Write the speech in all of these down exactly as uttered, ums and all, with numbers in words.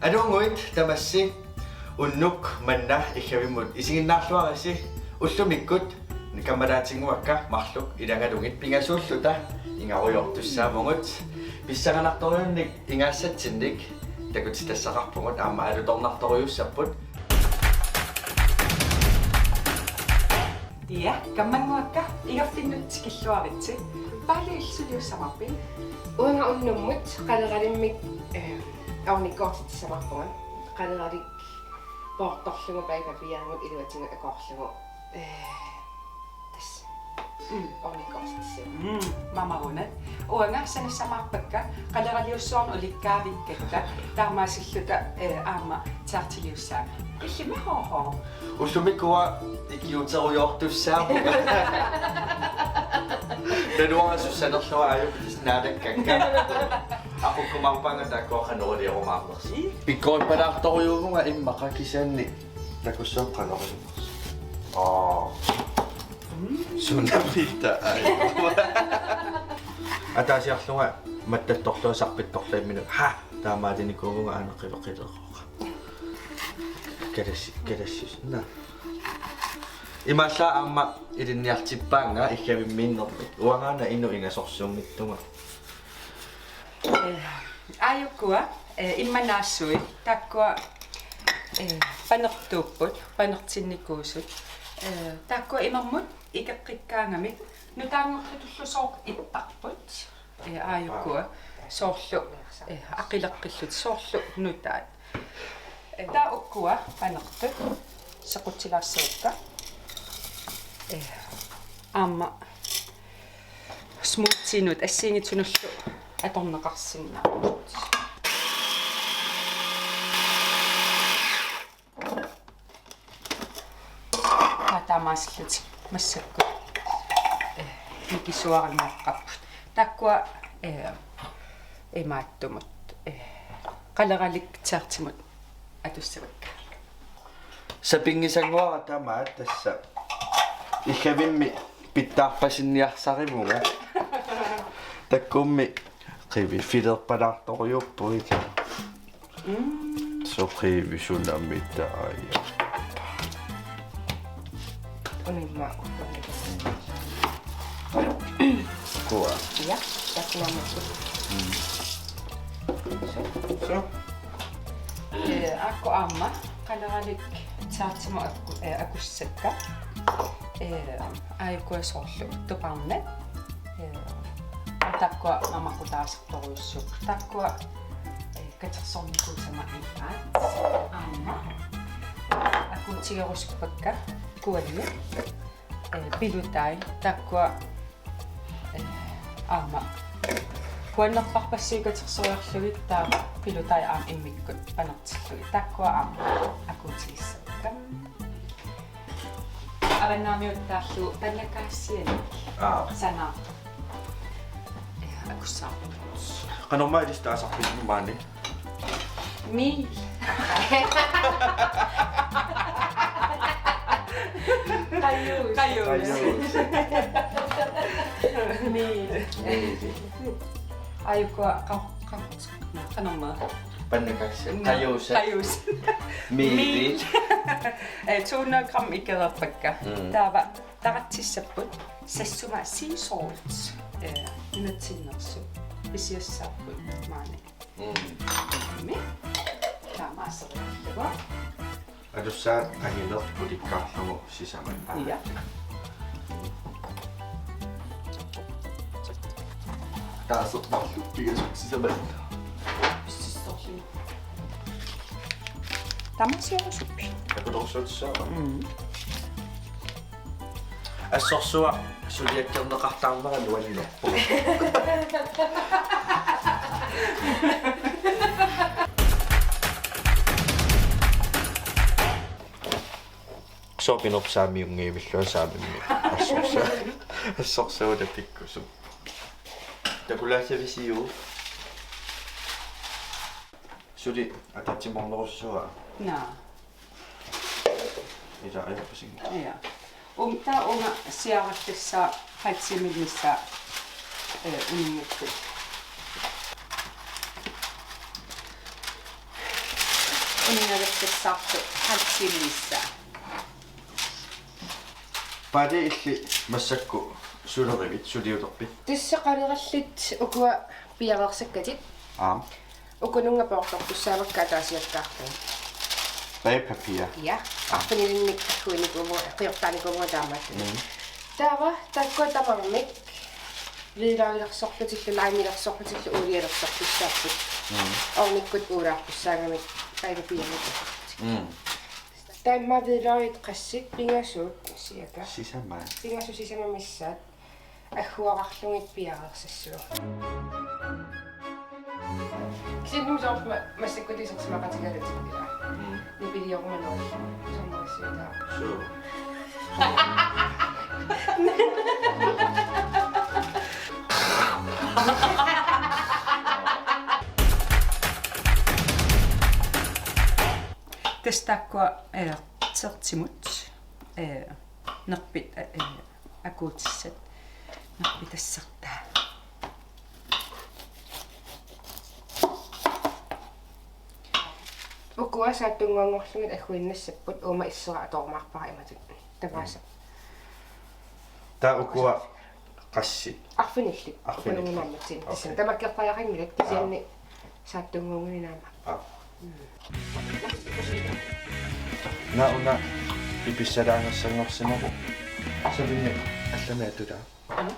Aluunnguit tamassi, unnuk manna Iggavimmut isiginnaarluarisi. Ullumikkut kammalaatinnguakka marluk ilagalugit pingasuulluta ingarujoortussaavugut. Pissanganartorujunnik ingaassatsinnik takutitassaqarpugut, aamma alutornartorujussuupput. Ja, kammannguakka, igaffinnut tikilluaritsi. Paali, illit suliussamaarpit? Uanga unnummut qaleralimmik, eh, ornikkoortitsisamaarpunga. Qaleralik poortorlugu baby-piaangut iluatigut akoorlugu. Eh, tassa. Mm, ornikkoortitsisut. Mm, mamarunat. Uanga sanasamaarpakka, qaleraliussuarnut ulikkaavikkakka, taamaasilluta, eh, aamma tærteliussaanga. Illimmi, H H? Ullumikkut ikiuuterujoortussaavugut. Naluara sussanerlunga aajuku tassa naalakkakka. Aqukkumaarpaanga taakkua qanoq iliorumaanersoq. Pikkoripalaartorujuuvunga immaqa, kisianni takussuaq qanoq iliorsoq. Aa. Sunamita ai. Ataasiarlunga mattattorlunga sarpittorlugu imminut. Ha, taamaatinikuuvunga aana qiveqileroqa. Kalassi, kalassi, naa. Imaallaat aamma ilinniartippaannga Iggavimmiinnermik. Uangaana inuk ingasorsuunngitsunga. Eh, aajukua, eh, immanaassui, taakkua, eh, panertuupput, panertinnikuusut. Eh, taakkua imermut ikeqqikkaangamik, nutaanngortutullu sooq ipparput. Eh, aajukua, soorlu, eh, aqileqqillutik, soorlu nutaat. Eh, taava ukua panertut sequtilaassavakka. Eh, aamma smoothienut assigiinngitsunullu atorneqarsinnaapput. Taava taamaasillutik massakkut, eh, mikisuaranngorparput. Taakkua, eh, imaattumut, eh, qaleralik tærtimut atussavakka. Sapinngisanguara tamaat tassa Iggavimmi pitsaarpasinniarsarivunga. Takkummi qivifilerpalaartorujuuppugut. Mm. Soqivisunamita aja. Unimma. Kua. Ja, takunamakku. Mm. So. So. Eh, aakku aamma qaleralik tærtimut akku-, eh, akussakka. Eh, aajukua soorlu tupaarnat. Eh, taakkua mamarutaasartorujussuupput. Taakkua, eh, katersornikuusama imaat. Aamma akuutigerusuppakka kuanni. Eh, pilutai taakkua, eh, aamma kuannerparpassuit katersoriarlugit taava pilutai aamma immikkut panertillugit. Taakkua aamma akuutigissavakka. Avannaamiuttaarlugu pannakaasianik. Aa. Sanaartoq. Eh, akussaarput. Qanormaa ilissi taasarpisi maani? Miil. Qajuus. Qajuus. Qajuus. Miil. Miil. Aajukua qa-, qa-, qanormaa. Pannakaasi. Naa, qajuusat. Qajuusat. Miili. Miil. Eh, to hundrede gram ikereerpakka. Mm. Taava taratsissapput sassuma sea salt. Eh, nunatsinnersut. Pisiassaapput maani. Mm. Imi. Taamaaseriarlugu. Atussaat angineq ulikkaarlugu sisamat. Ja. Taasertarlu pigasut sisamat. Pississorlu. Taamaasiorusuppi. Takutorsuutsaa. Mm. Assorsuaq suliakkerneqartarnera nuannerpoq. Sooq pinerpoq saamiunngivillunga saamimmi? Assorsuaq. Assorsuaq tapikkusuk. Takulaassavisiuk? Suli ataatsimornerussuaq. Naa. Ila ajorpasing. Ja. Um, taava uunga siaarallassaaq halv timemik missaa, eh, uninngukkut. Mingalerpassaartoq halv timemissaa. Paali, illit massakkut sulerivit, suliulerpit? Tassa qalerallit ukua piareersakkatit. Aap. Ukununnga poortortussaavakka ataasiakkaarlugit. Bagepapir. Ja. Arfinilinnik agguinikuuvunga, qiortaanikuuvunga taamaattumik. Mm. Taava taakkua tamarmik hvidløgilersorlutillu, limeilersorlutillu uulialersortussaapput. Mm. Ovnikkut uulaartussaagamik bagepapirmik. Mm. Taava hvidløgit qassit, pingasut cirka. Sisamat. Pingasut sisamat missaat. Agguararlugit piareersassagut. Kisianni soorlu massakkut isersimaqatigalutit ilaa. Mm. Nipilioruma noorlu. Soorlu massakkut. Suu. Tassa taakkua, eh, tsertimut, eh, nerpit, eh, akuutissat nerpitassartaa. Ukua saattunnguanngorlugit agguinnassapput, uuma issera atorumaarpara imatut. Tamaasa. Taava ukua qassit? Arfinillit. Arfinillit. Unaammatsin. Okay. Tassami tamakkertariaqanngilat kisianni. Aap. Saattunnguunnginnama. Aap. Naa una pipissalaangassanngorsimavoq. Sapinngi allamik atulaa. Mm.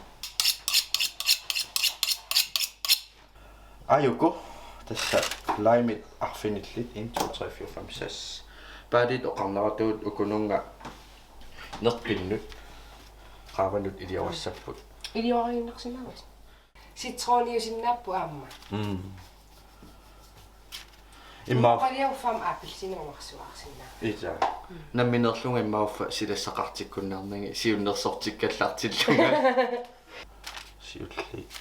Aajuku, tassa limit arfinillit, en, to, tre, fire, fem, seks. Paalit oqarneratuut ukununnga nerpinnut qaavanut iliorassapput. Ilioriinnarsinnaavat. Citroniusinnaapput aamma. Mm. Imma- Qaliauffa aamma appelsiinit oqarsuarsinnaa. Ita. Mm. Nammineerlunga imma uffa silassaqartikkunnaarnanga siunnersortikkallartillunga. Siulliit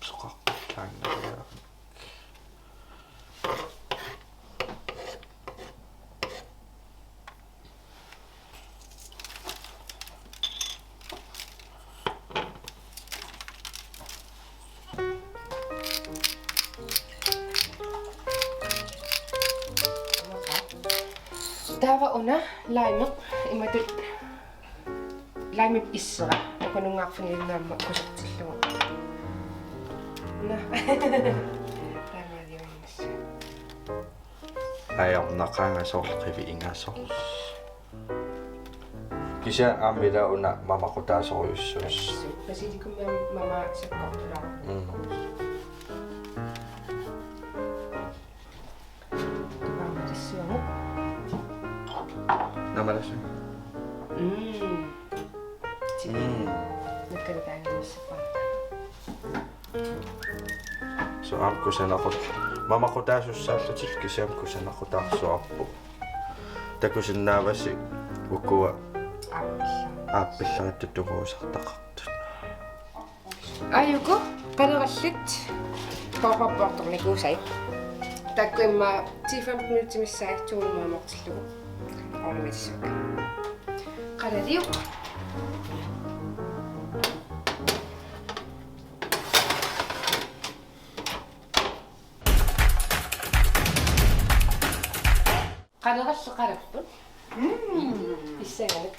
soqaqqillaannariarami. Taava una lime imatut. Limip issera, ukununnga arfinilinnik aamma kusertillugu. Naa. Taamaaliuinnassaaq. Ajornaqaanga soorlu qiviingasoq. Kisianni aamma ila una mamaqutaasorujussuusoq. Basilikummi aamma mama sakkortulaarpoq. Mm. Namalasu. Mm. Mm. Nakkalataanginissappara. Soorlu aamma kusanaqut-, mamaqutaasussaallutillu kisianni kusanaqutaarsuarput. Takusinnaavasi ukua aappilla-, aappillaratta tunguusartaqartut. Aajuku, qalerallit poorpoortornikuusai. Taakku imma ti femten minutsit missaat tuunumaamortillugu. Ornamitsuk. Qalaliuk. Qalerallit qalapput. Mm. Pissanganaq.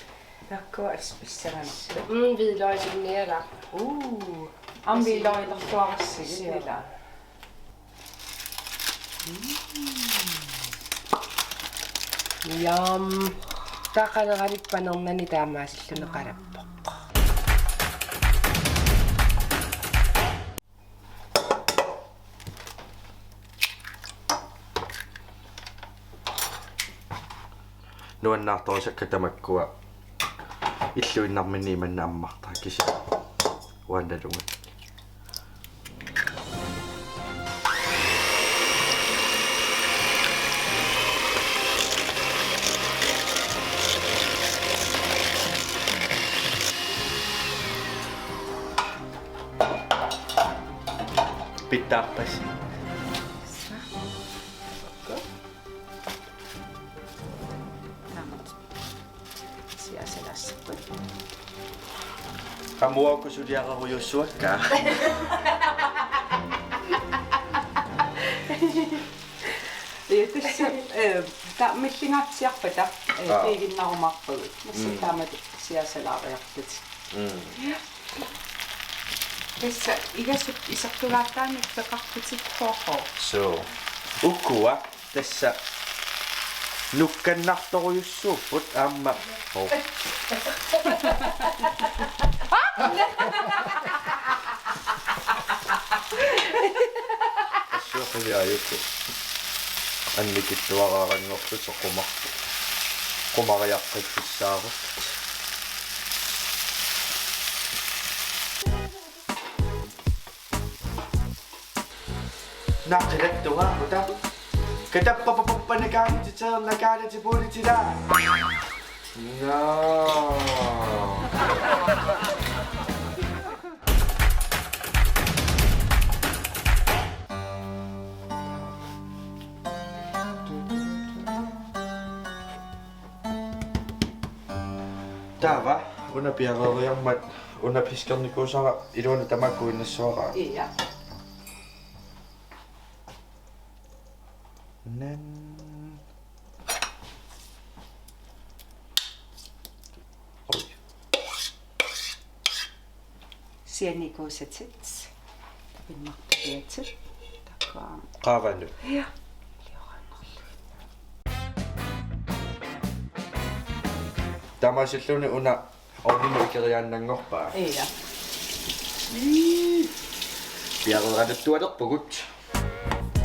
Taakkua assut pissanganaq. Mm, hvidløgisunnialaaq. Uu. Aamma hvidløgilerluarassigit. Suu. Ilaa. Mm. Yum. Taava qaleralik panernani taamaasilluni qalappoq. Nuannaartorusakka tamakkua illuinnarminni imanna ammartaa kisianni uannalunga. Pitsaarpasi. Taamatut. Siaasalaassapput. Amuaku suliararujussuakka. Ja, tassa, eh, Taava millingaatsiarpata, eh, Aa. piiginnarumaarpagut. Massakkut Mm. taamatut siaasalaariarlutik. Mm. Tassa igasut isertugaataannik peqarputit, H H. So. Ukua tassa nukkannartorujussuupput aamma. Oh. Assuuquli aajuku. Annikitsuaraaranngorlutik qumar-, qumariaqqiffissaarut. Naqilattuga uta. Katappapapappanakaani titeernakaani tipuulitila. No. Taava, una piareeriarmat, una piskernikuusara, iluanut tamaakkuinnassavara. Ja. Nan. Oj. Sianikuusatit. Tapinnartupiatit. Takuam. Qaavanut. Ja. Taamaasilluunniit una ovnimut ikeriaannanngorpaa. Ja. Piareeraluttualerpugut.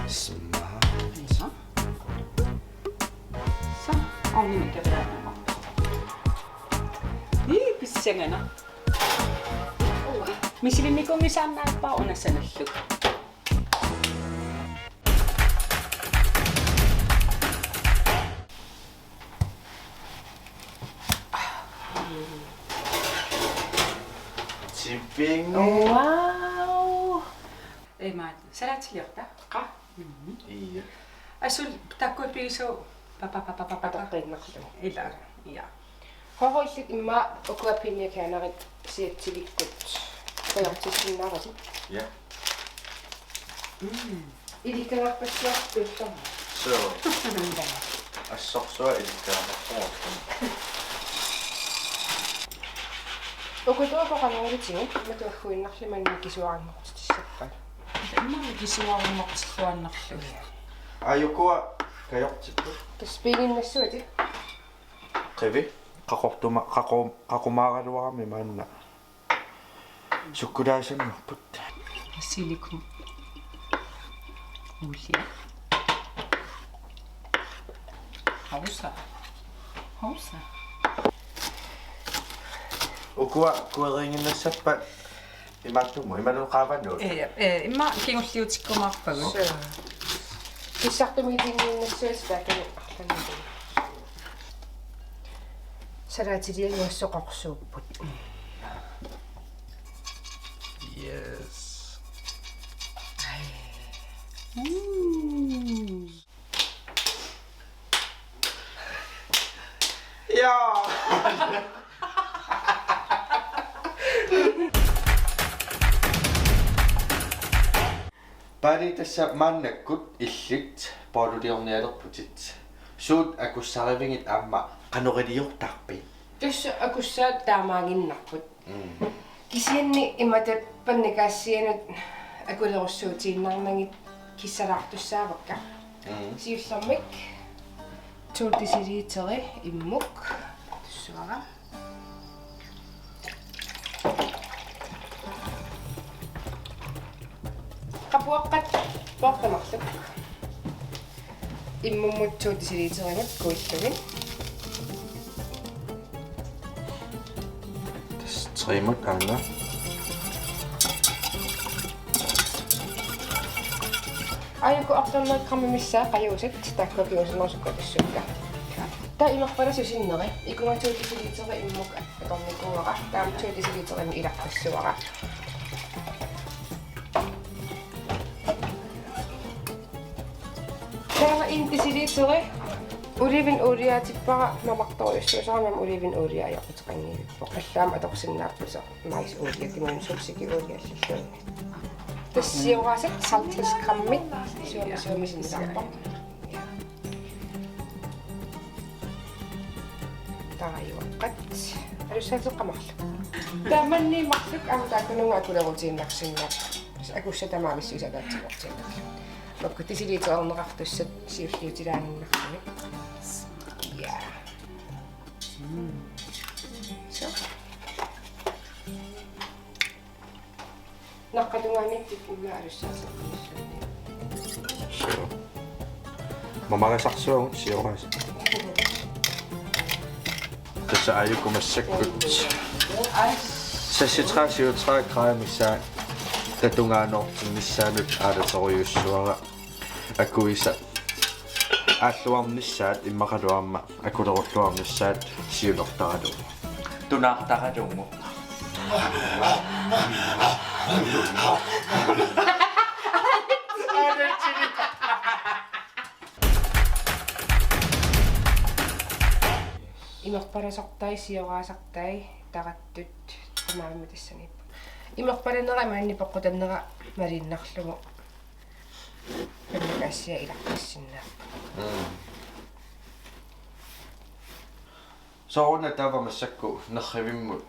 Smart. Ja. Så, ovnimut ikeriaannanngorpaa. Ii, pissanganaq. Misilinnikuunngisaannarpara una sanallugu. Tipping. Wow. Imaat, salatiliorta. Qa? Mhm. Ija. Asul takkua piisu papa papa papa. Ataqqiinnarlu. Ila. Ja. Hohoillit imma ukua pinniakianarit siatsilikkut. Kajortissinnaavatit. Ja. Mm. Ilikkagarpassuartullu. So. Assorsuaq ilikkagarpassuartullu. Ukua qanorulutigu, imma tuagguinnarli manna kisuaranngortitissappat. Imma kisuaranngortilluinnarlugit. Aajuku kajortipput. Tassa piiginnassuatit. Qivi. Qaqortuma-, qaqu-, qaqumaaraluarami maanna. Sukkulaasanngorput. Basilikum. Olie. Hovsa. Hovsa. Ukua kueriinnginnassappat imaattumut, imaluunniit qaavanut. Ee, ee, imma kingulliutikkumaarpagut. Suu. Kissartumik itinngiinnassuusi taakani arlaannik. Salatiliagut soqorsuupput. Yes. Mm. Ja. Paali, tassa maannakkut illit bolleliornialerputit. Suut akussarivigit aamma qanoq iliortarpit? Tassa akussaat taamaaginnarput. Mm. Kisianni imatut pannukaassianut akulerussuutiinnarnagit kissalaartussaavakka. Mm. Siullermik to deciliteri immuk. Tussuara. Qapuaqqat poortamarluk. Immummut to deciliterimut kuillugit. Tassa tre-mut aana. Aajuku artornaq grammit missaa qajuusat taakkua kingusinnerusukkut tassuukka. Taava imerpalasiusinneri, ikunga to deciliteri immuk atornikuuara, taava to deciliterimik ilarpassavara. Taava en deciliteri olivenoliaatippara, mamartorujussuusara aamma olivenolii ajoquteqanngilaq. Allaammi atorsinnaapput soorlu maisoliekimut, solsikkeolielluunniit. Tassa sioraasat halvtreds grammit suami suami sinnilaarpoq. Tarajuaqqat. Alussaateqqa marluk. Tamanni marluk aamma taakkununnga akulerutiinnarsinnaapput. Akussat tamavissuisa ataatsimoortiinnarlugit. Makku decilitereerneqartussat siulliutilaaginnarlugit. Ja. Mm. Så. Naqqatungaaniittut immaqa alussaateqqinnilluunniit. Suu. Mamarisarsuagut sioraasa. Tassa aajuku massakkut. Seksogtredive syvogtredive grader missaani tatungaanoortinnissaanut aalaterujussuara. Akuisa aalluarnissaat immaqalu aamma akulerulluarnissaat siunertaralugu. Tunaartaralugu. Imerpalasortai, sioraasartai, tarattut, tamaavimmi tassaniippoq. Imerpalanera imaanni peqqutannera maliinnarlugu. Pannukaassiaq ilaqqassinnaapput. Mm. Sooruna taava massakkut nerrivimmut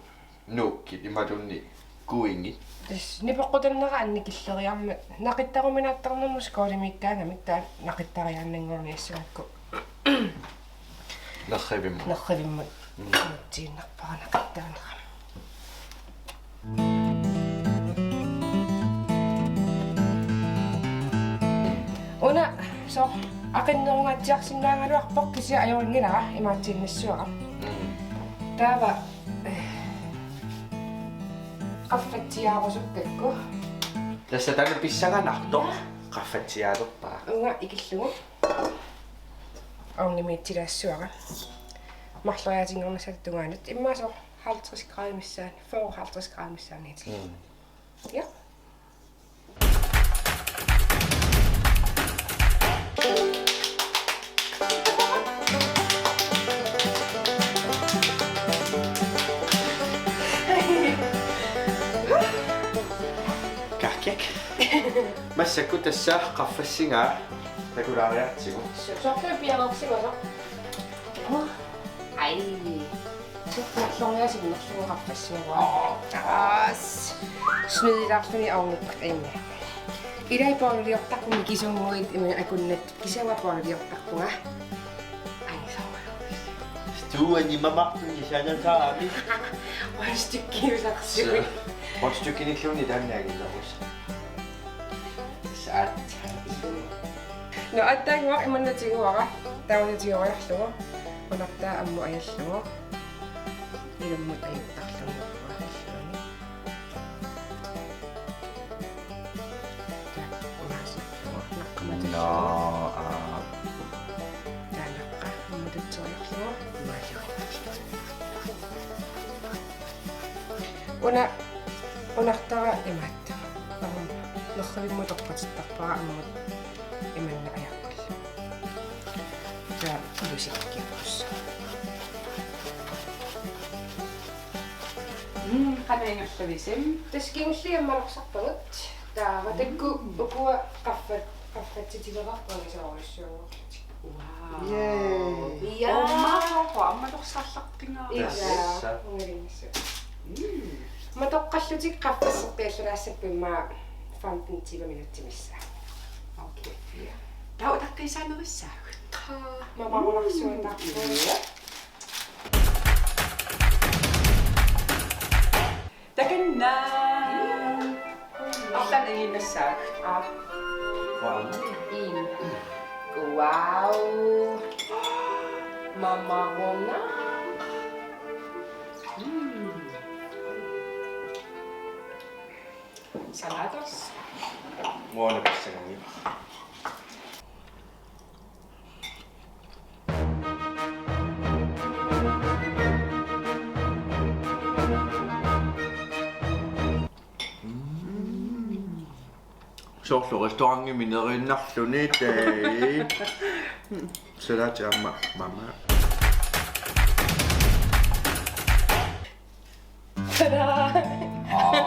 nuukkit imaluunniit kuingit? Tassa nipeqqutannera annikilleriarmat naqittaruminaattarnermut skolemiikkaangamik taava naqittariaannanngorniassagakku. Nerrivimmut. Nerrivimmut. Mm. Nuutsiinnarpara naqittaanerami. Una, soorlu, aqinnerungaatsiarsinnaagaluarpoq kisianni ajorinngilaa imaattuinnassavara. Mm. Taava, eh, qaffatsiaarusukkakku. Tassa taanna pissanganartoq. Qaffatsiaalerpara. Uunga ikillugu. Ovnimiitsilaassavara. Marloriaatinngornissaata tungaanut. Immaqa soorlu halvtreds grader missaani, fyrre halvtreds grader missaaniitillugu. Mm. Ja. Kahkiak. Massakkut tassa qaffassinga takulaariartigu. Su-, soorlu piareersimasoq. Ai. Soorlu marloriaasinnerlugu qaffassinga. Aas. Smidilaarluni avngikkut aamma. Ilai bolleliortarpunga mikisunnguit ima akunnat kisianni bolleliortarpunga. Ai, soorlu. Stuani mamartuni sanataami. Rundstykkeniusarsiuk. Rundstykkenilluunniit taanna angilerus. Saat. Nå, aatsaannguaq imanna tiguara. Taanna tigoriarlugu. Unartaa ammut ajallugu. Ilammut ajuttarlugu. Taakku unaasiorlugu. Naqqama. Nå, aa. Taanna naqqa. Ammut atsoriarlugu. Una, unartara imaattoq. Aamma nerrivimmut toqqatittarpara ammut imanna ajaqqullugu. Taava ulusikkiupput. Mm, qanoq ingerlavisi? Tassa kingulliit ammalorsarpagut. Taava taakku ukua qaffat, qaffatsitileqarput angisoorujussuanngorlutik. Wow. Yay. Ja. Aamma, aamma torsaallartingaa. Ja. Tassa. Ungalinnissu. Mm. Matoqqallutik qaffasseqqiallalaassapput immaqa femten tyve minutsit missaat. Okay. Ja. Taava utaqqiisaanerissaagut. Taa. Mamarunarsuataarpoq. Mm. Ja. Takanna. Arlaannik inginnassaagut. Aa. Wow. Iin. Wow. Mamaruna. Mm. Salatos. Muuna pissanganngilaq. Mm. Soorlu restaurantimi neriinnarluni tai. Salaati aamma mama. Tada! Aa.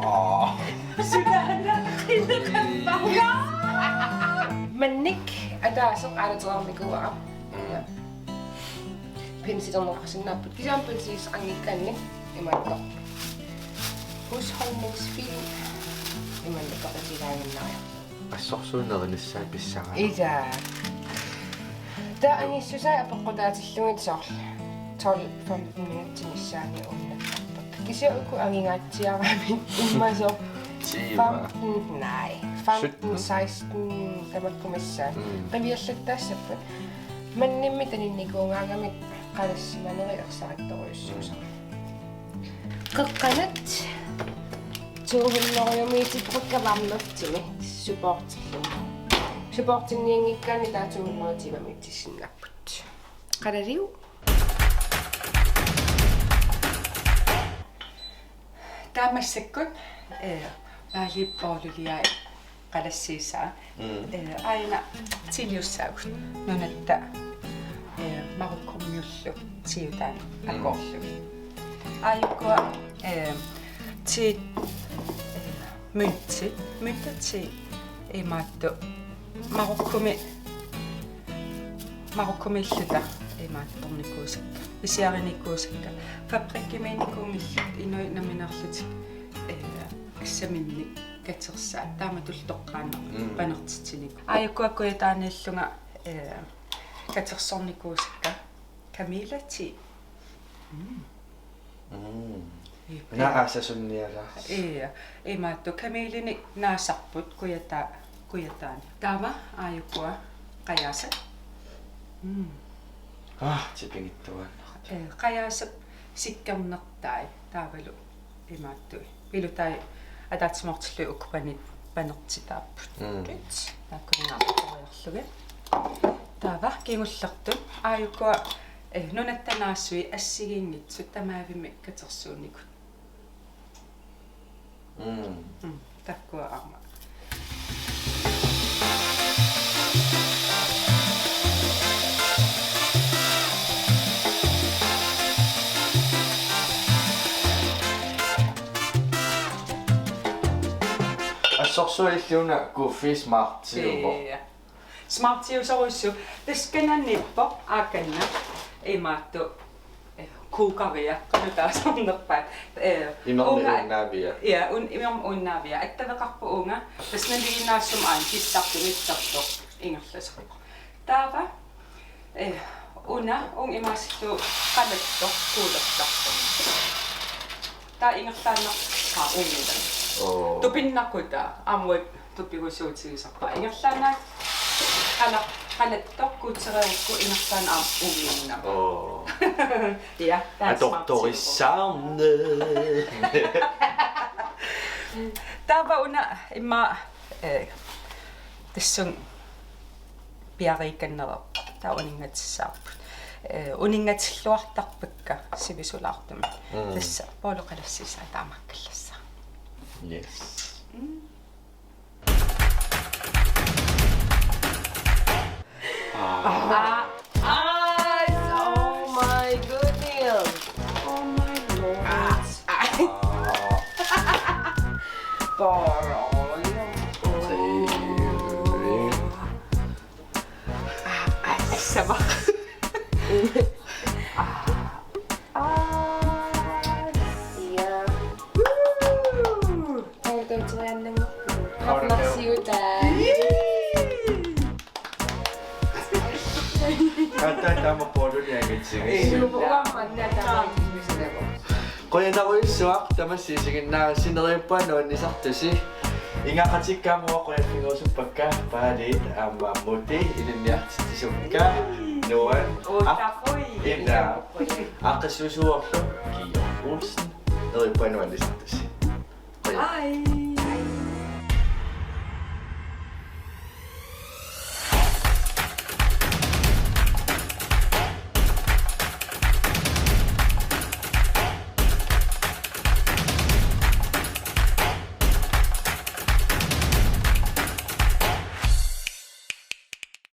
Aa. Sulaana qinaqappanga. Mannik ataaseq aalatereernikuuara. Mm. Pensililerneqarsinnaapput. Kisianni pensilileqanngikkaanni imaattoq husholdningsfilm imaattoq peqatigiinnariarlugu. Assorsuut nerinissaat pissanganarpoq. Ilaa. Taava angissusaat apeqqutaatillugit soorlu tolv femten minutsit missaani uunnaartarput. Kisianni uku angingaatsiaramik immaqa soorlu femten, nej, femten, sytten, seksten tamakku missaat. Mm. Qiviallattaassapput. Mannimmik taninnikuugaangamik qalassimanerit ersarittorujussuusarput. Qeqqanut to hundrede millilitrit varmertimik supportillugu. Supportinnianngikkaanni taava to hundrede millilitrit tissinnaapput. Qalaliu. Taava massakkut, eh, Paali Poorluliai qalassiisaa. Mm. Eh, aajuna tiliussaagut. Nunatta, eh, Marokkommiullu tiutaanut. Mm. Akoorlugit. Aajukkua, eh, ti, eh, mynti, mynti ti imaattoq Marokkomi Marokkomiilluta imaattornikuusakka, pisiarinikuusakka, fabrikkimiinnikuunngillat inuit nammineerlutik, eh, assaminnik katersaat, taamatullu toqqaannaq. Mm. Panertitsinik. Aajukkua Kujataaniillunga, eh, katersornikuusakka, Camilla ti. Mm. Mm. Ip-, naa aasasunnialaarsi. Ia, imaattoq Camillinik naasarput Kujata-, Kujataani. Taava aajukkua qajaasat. Mm. Ah, tipigittuaannaq. Eh, qajaasat sikkernertai taavalu imaattui. Ilutai ataatsimoortillugit uku panit panertitaapput. Mm. Rit. Taakkununnga aamma toriarlugit. Taava kingullertut aajukkua, eh, nunatta naasui assigiinngitsut tamavimmik katersuunikuut. Mm. Mm, taakkua aamma. Assorsuaq illit una kuuffii smartiuvoq. Ia. Smartiusorujussuuvoq. Tassa kananippoq aakanna imaattoq, eh, kuukaria, qanoq taasarnerpaat. Eh, imermik uunga-, uunnaavia. Ia, un-, imermik uunnaavia. Attaveqarpoq uunga. Tassa nalinginnaasumik aana kissartunittartoq ingerlasarpoq. Taava, eh, una, uunga imaasillugu qalattoq, kuulertartoq. Taava ingerlaannarpara uunga. Oo. Tupinnaqutaa, aamma tupigusuutigisarpara. Ingerlaannaq qala-, qalattoq kuutereerukku ingerlaannaq aamma uunga. Oo. Ia, taava atortorissaarneq. Taava una immaqa, eh, tassunga piareerikkannereerpoq. Taava uninngatissavarput. Eh, uninngatilluartarpakka sivisulaartumik. Mm. Tassa Poorlu qalassiisaa taamaakkallassaaq. Yes. Mm. Ah. Ah. Ah, oh my goodness. Oh my God. Ah, ah. Ah. Poorlu. Aa, aa, assava. Aa, aa. Ia. Woo! Qanoq taanna teriannanngorpugut. Qanoq. Qanorsiutaa. Ii. Aatsaat taama Poorluni angitsigisoq. Ii, uanga manna taama angitsigisoq. Qujanarujussuaq tamassi isiginnaarassi, neriuppunga nuannisartusi. Ingaaqatikka aamma qujaffigoorusuppakka Paaliit aamma Muti ilinniartitsisukka. Nuan. Uutaqui. Ila. Aaqqissuusoq Kiia Olsen. Neriuppunga nuannisartusi. Qujan. Hej.